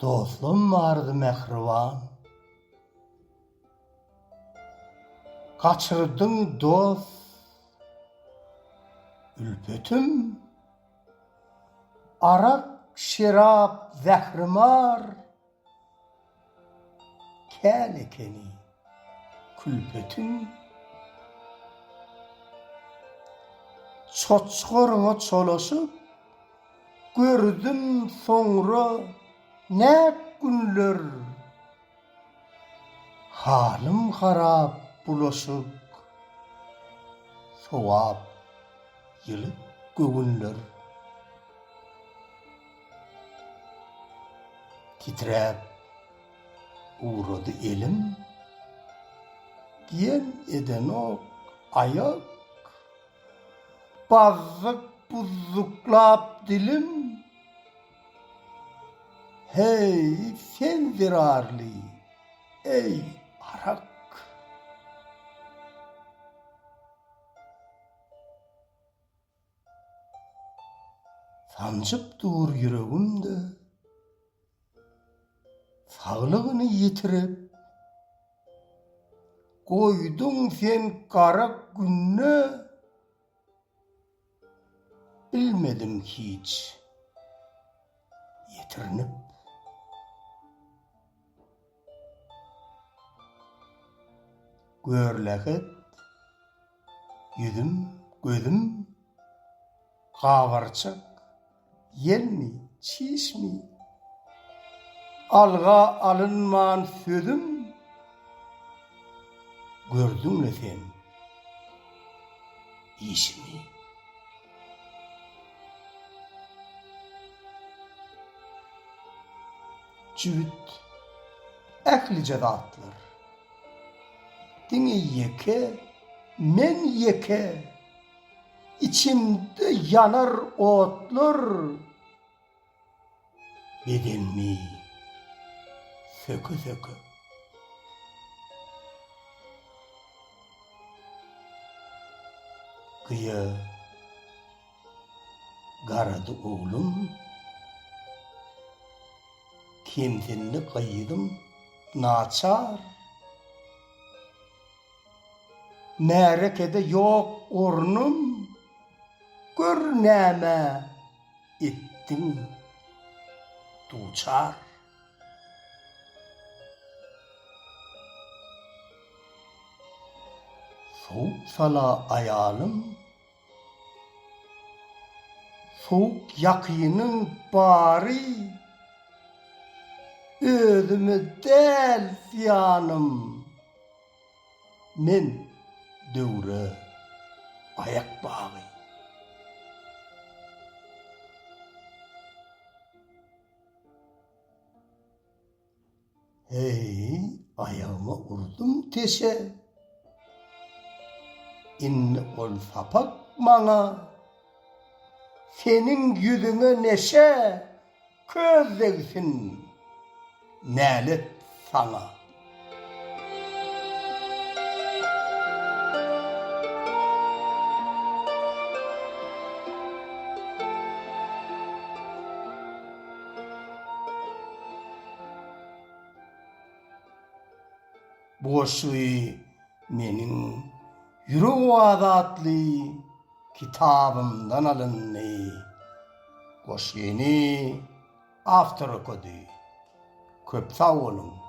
Dostlam bardy mähriban. Gaçyrdyň dost ülpetim. Arak, şerap, zährimar. Kän ekeni külpetiň. Çoçgaryňa çolaşyp, gördüm soňra nä günler. Halym harap bulaşyk, sowap ýyly göwünler. Titräp ugrady elim, diýen edenok aýak. Bazzyk-buzzuklap dilim, Heý, sen zerarly, eý, arak! Sanjyp dur ýüregimde, Saglygyny ýitirip, Goýduň sen gara günde, Bilmedim hiç ýetirinip. Görlähet ýüzüm, gözüm gabarçak, ýelmi, çişmi? Alga alynman sözüm, gördüň-le sen işimi. Jübüt ählije zatlar. Diňe ýeke, men ýeke, Içimde ýanar otlar, Bedenimi söke-söke. Gyýa garady oglum, Kemsindi gyzym, naçar. Märekede ýok ornum, Gör nämä etdiň duçar. Sowuk sala aýalym, Sowuk ýakynyň bary, Özüme däl zyýanym. Men döwre aýak bagy. Heý, aýagyma urdum teşe. Indi ol sapak maňa. Seniň ýüzüňe neşe. Köz degsin, nälet saňa. Bu goşgy meniň Ýürek owazy atly kitabymdan alyndy. Goşgyny awtor okady. Köp sag boluň!